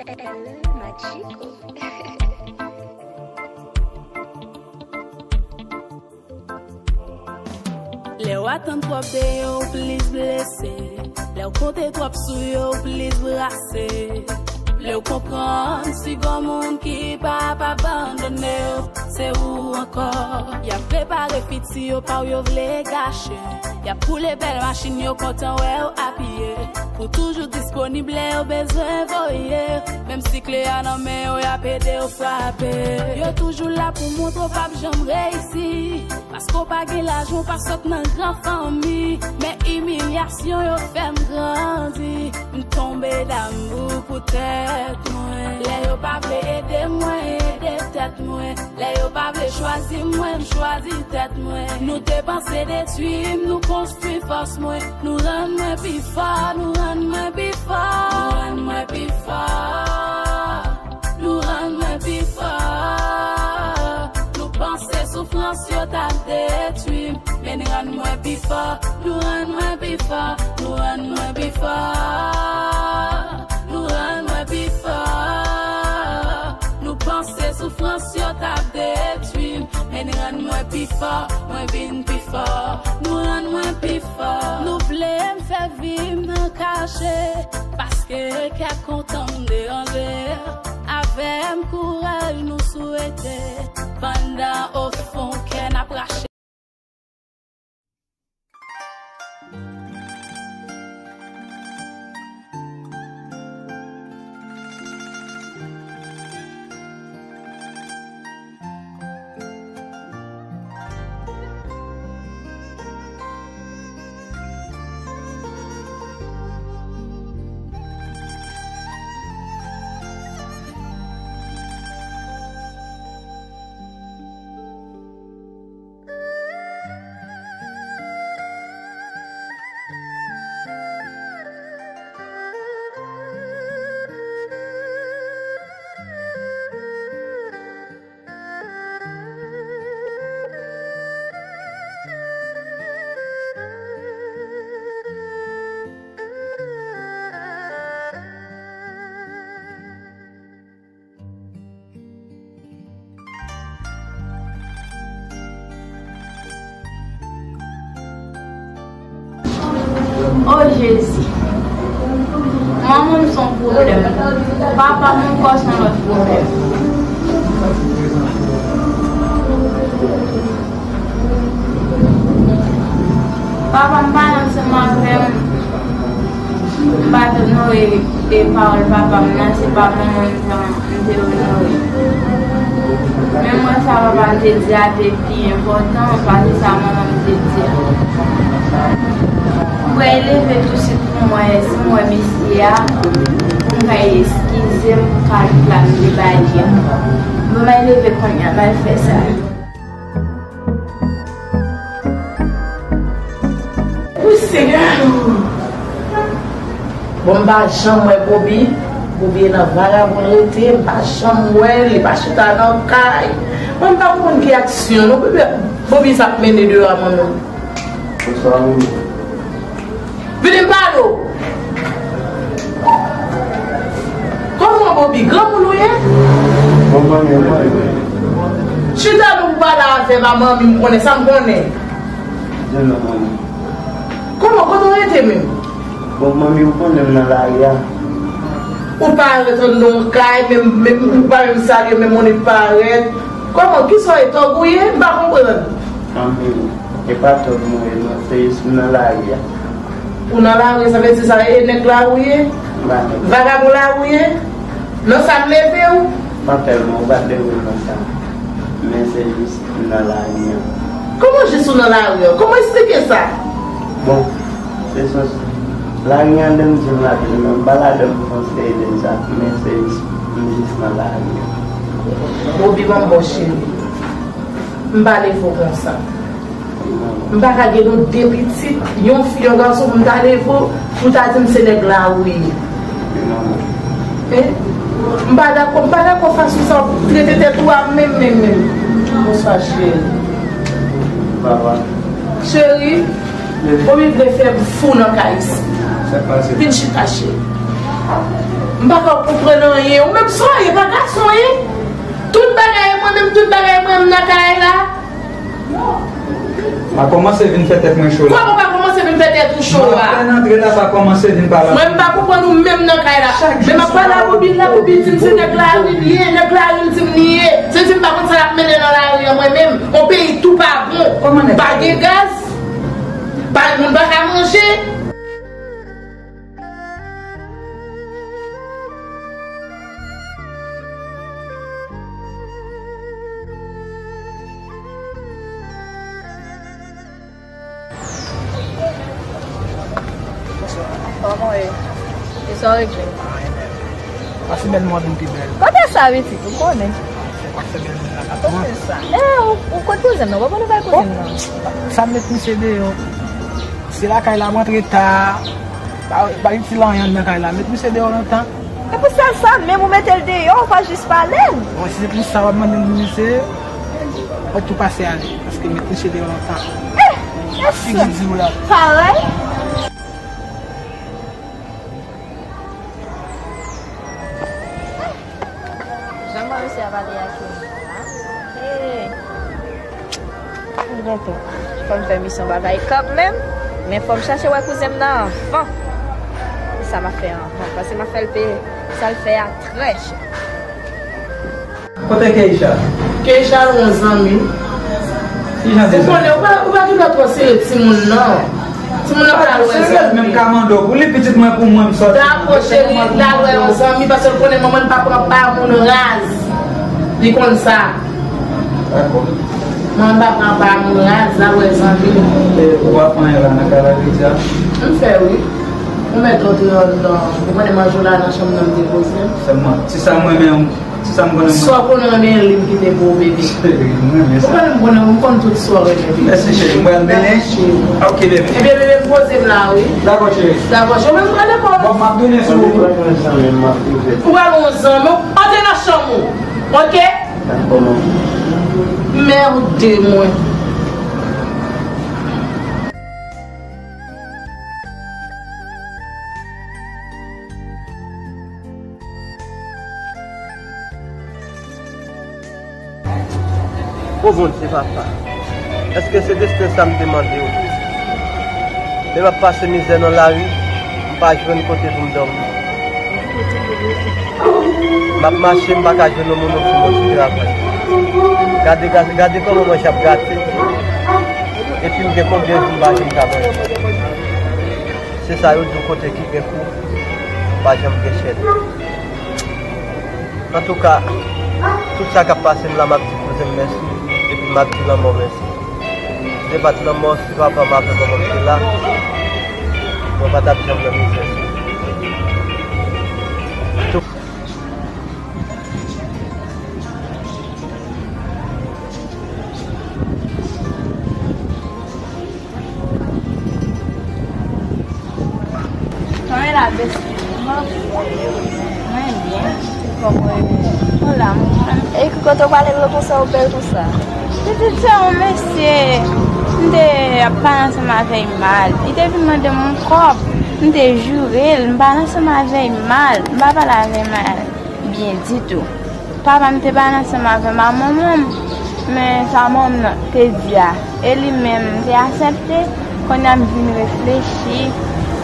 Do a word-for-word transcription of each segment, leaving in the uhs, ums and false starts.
El Magico. Lè w atann twòp de yo, w plis blese. Lè w konte twòp sou yo, w plis brase. Lè w konprann si gon moun ki p ap abandone w, se ou ankò. Y ap prepare fiti yo pa w yo vle gache. Y ap koule bèl machin yo kontan wè w apiye. Ou toujou disponib lè yo bezwen voye. Menm si kle a nan men yo, y ap ede w frape. Yo toujou la pou montre w p ap janm reyisi. Paske w pa gen lajan, w pa sot nan gran fanmi. Men imilyasyon yo fè m grandi. M tonbe damou pou tèt mwen. Lè yo pa vle ede mwen, ede tèt mwen. Lè yo pa vle chwazi mwen, m chwazi tèt mwen. Nou te panse detwi m, nou konstwi fòs mwen. Nou rann mwen pi fò, nou rann mwen pi fò. Nou rann mwen pi fò. Nou rann mwen pi fò. Nou panse soufrans yo t ap detwi m, men n rann mwen pi fò. Nou rann mwen pi fò. Nou rann mwen pi fò. Nou rann mwen pi fò. Nou panse soufrans yo t ap detwi m, men n rann mwen pi fò. Mwen vin pi fò. Nou rann mwen pi fò. Nou vle m fè vi m nan kache, paske kèk kontan m deranje. Avè m kouraj nou swete, pandan ofon kè n ap rache. O Jezi, manman m se yon pwoblèm, papa m ankò se yon lòt pwoblèm. Papa m pale ansanm avè m. M pa t onore, e, pawòl papa m nan, se pa manman m jan m te onore. Men m wè sa papa m te di a te pi enpòtan pase sa manman m te di a. M pral leve tousuit pou m wè si m wè mesye a, pou m ka eskize m pou kalit la m te ba li a. Bon, m al leve kounye a, m al fè sa. Wi, Senyè. Bon, m pa janm wè Bobi. Bobi e nan vagabon l rete, m pa janm wè l, li pa chita nan kay. Mwen, m pa konprann ki aksyon non. Bobi, Bobi sa ap mennen deyò a, mwen menm. Bonswa, Bobi. Vini m pale w. Kòman Bobi? Granmoun ou ye? Bon, manmi, ou konnen. Chita nou pou pale avè m a, manmi, m konnen sa m konnen. Di non, manmi. Kòman, kote w rete menm? Bon, manmi, ou konnen m nan lari a. Ou parèt anndan yon kay, menm, menm, ou pa menm salye, menm on e parèt. Kòman, kisa w ye, tòg ou ye? M pa konprann. Manmi, e pa tòg mwen ye non, se jis m nan lari a. Ou nan lari, sa vle di sa e nèg lari w ye? M pa nèg. Vagabon lari w ye? Nan sa m leve w? Pa tèlman, ou pa t leve m nan sa. Men se jis m nan lari an. Kòman jis ou nan lari an? Kòman eksplike sa? Bon, se sòs lari an, dan m di m ladan l, men m pa ladan l pou m ede m sa, men se jis, m jis nan lari an. Bobi, ban m ba w cheri. M pa leve w konsa. M pa ka gen nou de pitit, yon fi, yon gason, pou m ta leve w, pou w ta di m se nèg lari w ye. Hein? M pa dakò, m pa dakò fason sa w trete tèt ou a menm, menm, menm. Bonswa, cheri. Papa. Cheri, Bobi vle fè m fou nan kay isi. Sa k pase? Vin chita, cheri. M pa ka konprann anyen. Ou menm sa w ye, pa gason w ye. Tout bagay e mwen menm, tout bagay e mwen menm nan kay la. Pa kòmanse vin fè tèt mwen cho la. Kòman w pa kòmanse vin fè tèt ou cho a? M apèn antre la, pa kòmanse vin pale. Mwen, m pa konprann ou menm nan kay la. Men m ap pale a Boubi, la Boubi di m se nèg lari li ye, nèg lari l di m li ye. Se di m pa konn sa l ap mennen nan lari an mwen menm. On peyi tou pa bon. Pa gen gaz, pa moun pa ka manje. Kòman w ye? E sa w regle? Pase bèl mwen vin pi bèl. Kote sa pitit? Ou konnen. Se pa fè bèl moun la ka pran. Kote sa? E, ou, ou kot kouzen m nan? Ou pa konn nouvèl kouzen m nan? Sa m met misye deyò. Se lakay la, m rantre ta. Pa, pa itil anyen anndan kay la. Met misye deyò lontan. E pou sèl sa, menm ou mete l deyò, ou pa jis pale l. Bon, si se pou sa w ap mande m pou misye, mwen tou pase ale, paske m met misye deyò lontan. Eh, figi di w la. Parèy. Jan mwen resi a pale ak yo la. Hey. Fò m fè misyon bagay kanmenm, men fò m chache wè kouzen m nan anvan. E sa m ap fè anvan, paske m ap fè l peye sa l fè a trè chè. Kote Keisha? Keisha yon zanmi. Ki jan de zanmi? Ou konnen, ou pa, ou pa gen dwa twò serye timoun nan. Timoun nan pral wè zanmi. Menm ka mande w pou li, pitit mwen, pou mwen, m sòti. Dakò, cheri, l al wè yon zanmi, paske l konnen manman l pa pran pa moun raz. Li konn sa. Dakò. Manman l pa pran pa moun raz, l al wè zanmi. E, ou pa fè anyen la nan kay la, Lydia? M fè, wi. Ou mèt antre anndan. Ou konnen manje w la nan chanm nan m te poze m. Sèlman, ti sa m renmen, ti sa m konnen. Sa w konnen renmen li m kite pou ou, bebe. Cheri, m renmen sa. Ou konnen m konnen, m konn tout sa w renmen, bebe. Mèsi, cheri. M pral benyen. Dakò, cheri. Ok, bebe. Ebyen, bebe, m poze m la, wi. Dakò, cheri. Dakò, cheri. Mwen, m pral lekòl. Bon, m ap tounen sou ou. Ou pral yon zanmi, antre nan chanm ou. Ok? Dakò, manman. Merde, mwen. O Bondye, papa, èske se desten sa m te mande w? Lè m ap pase mizè nan lari, m pa jwenn kote pou m dòmi. M ap mache, m pa ka jwenn yon moun pou m yon ti travay. Gade, gade, gade kòman manje ap gate. Epi m gen konbyen jou m pa janm ka manje. Se sa yo di w, kote ki gen kou, pa janm gen chèn. Antouka, tout sa k ap pase m la, m ap di kouzen m mèsi, epi m ap di lanmò mèsi. Si se pa t lanmò, si papa m avè manman m te la, mwen pa t ap janm nan mizè sa. Kòman w ye la, besti? Mwen byen. Kòman w ye? Mwen la, mwen. E ki kote w prale dlo konsa, ou bèl konsa? Pitit, se yon mesye, m te ap pale ansanm avè l mal. Li te vin mande m yon kòb. M te joure l, m pale ansanm avè l mal. M pa pale avè l mal byen ditou. Papa m te pale ansanm avè m a manman m, men sa manman m nan te di a, e li menm te aksepte. Kounye a m vin reflechi,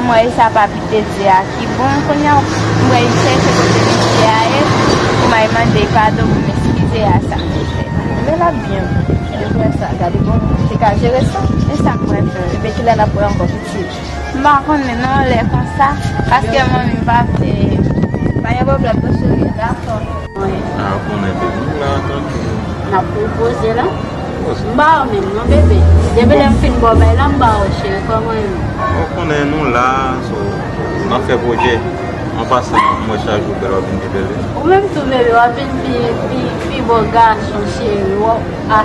m wè e sa papi te di a ki bon. Kounye a m wè li chèche kote misye a ye, pou m al mande l padon, pou m eskize a sa m te fè. Men l ap byen, depi sa, gade bon, li ka jere sa. E sa m pral fè? Ebyen, kilè n ap wè ankò, pitit? M pa konnen non, lè konsa, paske manmi pa vle. Pa gen pwoblèm non, cheri, dakò. A, konnen depi m la, tankou. N ap pou poze la. Poze. M ba w menm non, bebe. Depi lè m fin ba w bay la, m ba w, cheri, kòman e? Bon, konnen nou la, so, n ap fè pwojè. An pasan, m wè chak jou bèl w ap vin pi bèl wi. Ou menm tou, bebe, w ap vin pi, pi, pi bò gason, cheri. W ap, a.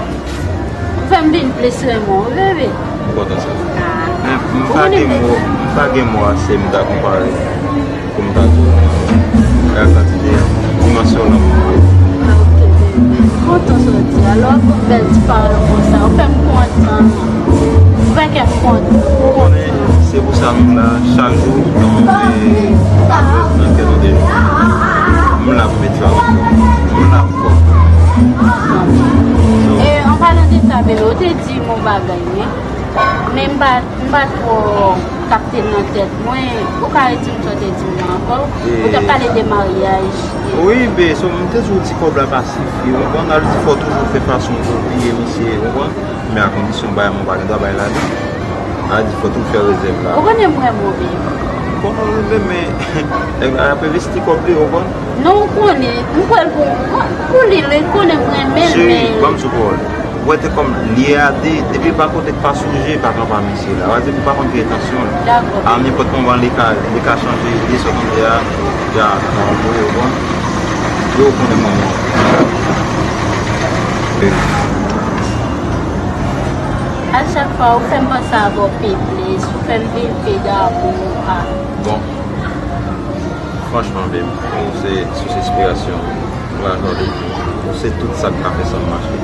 Ou fè m vin plis renmen w, bebe. M kontan sa. Ah. Men m pa gen mo, m pa gen mo ase m ta konpare pou m ta di w la kantite dimansyon lanmou. Ah, ok, bebe. M kontan sa w di a. Lè w ap fè bèl ti pawòl konsa, ou fè m kontan. Ou fè kè m kontan. Ou konnen, se pou sa menm la, chak jou, nou, e, nan kè nou de. Bagay, wi. Men m pa, m pa twò kapte nan tèt mwen. Ou ka redi m sa w te di m nan ankò? Ou t ap pale de maryaj. Wi, be, so, m te di w ti kòb la pa sifi, ou konprann? Sa vle di fò w toujou fè fason pou w bliye misye, ou konprann? Men a kondisyon bay mwen pa gen dwa bay lajan. Sa vle di fò w toujou fè rezèv la. Ou konnen m renmen w, baby. M konnen w renmen, men nèg la ap envesti kòb li, ou konprann? Non, ou konnen, m pran l pou, pou li, li konnen m renmen l, men. Cheri, ban m sou pawòl. Ou wè te kòm li ye a, de, depi l pa kote k pa sonje, pa pran pa misye la. Sa vle di pou pa konn ki entansyon l. Dakò. A nenpòt moman, li ka, li ka chanje ide, sa w tande a, ya, nan anvoye w, bon. Yo konnen mwen, mwen. A chak fwa, ou fè m panse avè w, P P, ou fè m vin pi damou a. Bon. Franchman, babe, ou se sous enspirasyon mwen, ou se tout sa k ka fè san m mache.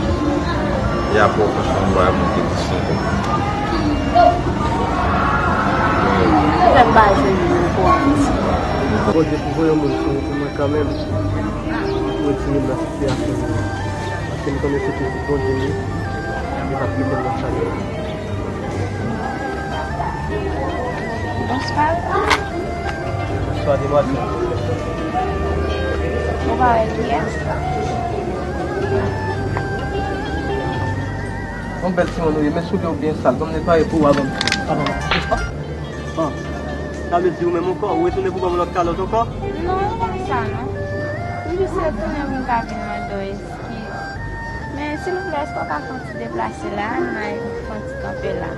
E apre w, franchman, m pa wè moun ki plis ankò. Fè m pa jwenn moun pou Ayiti. Bondye pou voye yon moun sou wout mwen kanmenm. Retire m nan sitiyasyon m nan. Paske m konnen se pitit Bondye m ye. Li p ap kite m nan sa m ye. Bonswa. Bonswa, demwazèl. Ou pa wè kiyès? Yon bèl timoun ou ye, men soulye w byen sal. Ban m netwaye pou ou avan, avan m al. Bon. Sa vle di ou menm ankò, ou retounen pou ban m yon lòt kalòt ankò? Non, e pa sa non. M jis retounen pou m ka vin mande w eskiz. Men, silvouplè, èske w ka fè yon ti deplase la? N a fè yon ti kanpe la.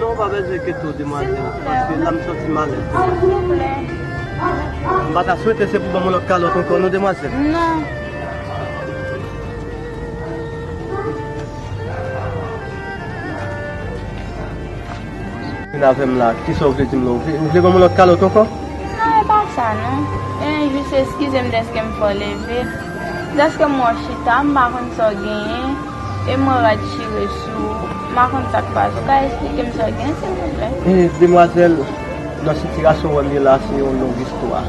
Non, ou pa bezwen enkyete w, demwazèl, paske la m santi m alèz. Silvouplè. M pa ta swete se pou ban m yon lòt kalòt ankò, non, demwazèl. Non. Vin avè m la, kisa w vle di m la? Ou vle, ou vle ban m yon lòt kalòt ankò? Non, e pa sa non. E jis eskize m dèske m fè w leve. Dèske m wè w chita, m pa konn sa w genyen. E m wè rad chire sou ou. M pa konn sa k pase. Ou ka esplike m sa w genyen, silvouplè? E, demwazèl, nan sitiyasyon w wè m ye la, se yon long istwa.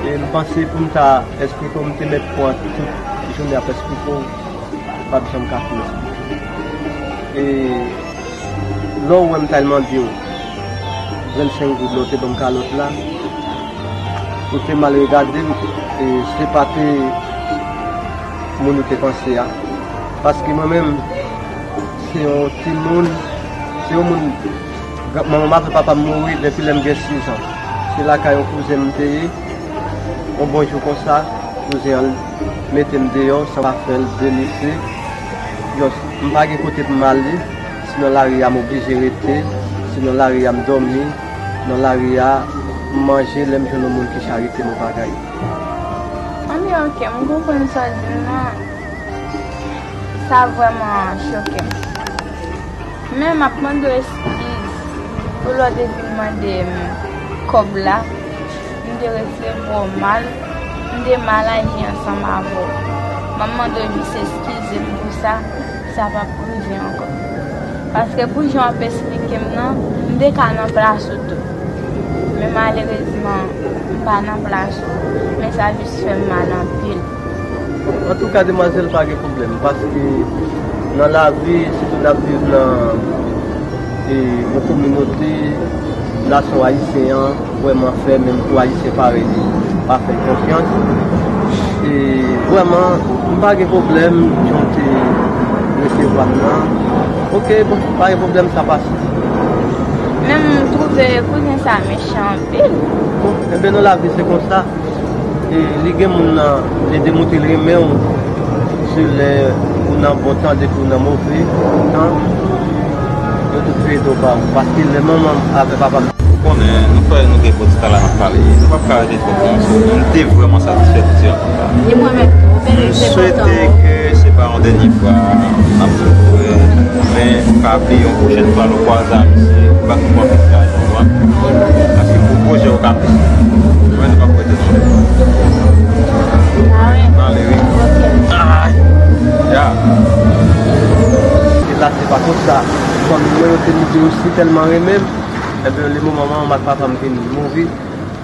E m panse pou m ta esplike w, m te mèt pran tout jounen ap esplike w. P ap janm ka fini. E lè w wè m t al mande w vennsenk goud lè w te ban m kalòt la, ou te mal regade m, e se pa te moun ou te panse a. Paske mwen menm, se yon timoun, se yon moun, manman m avè papa m mouri depi lè m gen sis an. Se lakay yon kouzen m te ye. Yon bon jou konsa, kouzen an mete m deyò san pa fè l de mesye. Just, m pa gen kote pou m ale, si nan lari a m oblije rete, si nan lari a m dòmi, nan lari a m manje, lè m jwenn yon moun ki charite m yon bagay. Anben, oke, m konprann sa w di m nan. Sa vrèman choke m. Men m ap mande w eskiz pou lè w te vin mande m kòb la, m te resevwa w mal, m te mal aji ansanm avè w. M ap mande w jis eskize m pou sa, sa p ap rive ankò. Paske pou jan w ap esplike m nan, m te ka nan plas ou tou. Men malerezman, m pa nan plas ou. Men sa jis fè m mal anpil. Antouka, demwazèl, pa gen pwoblèm, paske nan lavi, sitou n ap viv nan, e, yon kominote, nasyon ayisyen an vrèman fè, menm pou ayisyen parèy li, pa fè l konfyans. E vrèman, m pa gen pwoblèm, jan w te resevwa m nan. Oke, bon, pa gen pwoblèm, sa pase. Men m twouve kouzen sa mechan anpil. Bon, enben, nan lavi, se konsa. E li gen moun nan, li demontre l renmen w, se lè ou nan bon tan, depi ou nan move tan, yo tout vle ede w pa ou. Paske lè manman m avè papa m. Ou konnen, nou fè, nou gen pwodui sa la n ap pale, nou p ap ka rete twòp lontan. M te vrèman satisfè de ti rankont la. E mwen menm tou, ou bèl. M swete ke se pa yon dènye fwa n ap retwouve, men ou ka bliye yon pwochèn fwa lè w kwaze a misye, ou pa konprann mesaj ou an. Paske pou pwojè ou ka plis. Mwen, nou p ap rete non. Mwen, m ale, wi. Ay! Ya! E la, se pa konsa. Fanmi mwen yo te mete yo si tèlman renmen m. Ebyen, le moman manman m ak papa m vin mouri,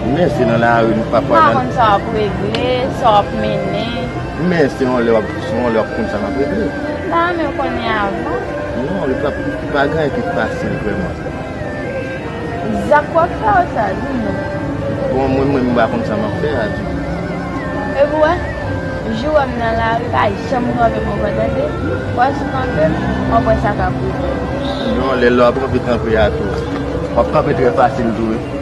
Men se nan lari, nou pa pral nan. M pa konn sa w ap regle, sa w ap mennen. Men se yon lè w ap, se yon lè w ap konn sa m ap regle. M ta renmen konnen avan. Non, li pa, pa gen anyen ki fasil vrèman. Zak w ap fè yo sa, di m non. Bon, mwen menm, m pa konn sa m ap fè a, di. Epi w wè, jou w wè m nan lari, pa janm kanpe m ankò, tande. Fòs ou kanpe m, w ap wè sa k ap rive. Non, lè w ap kanpe, kanpe a tou. W ap kanpe trè fasil tou, wi.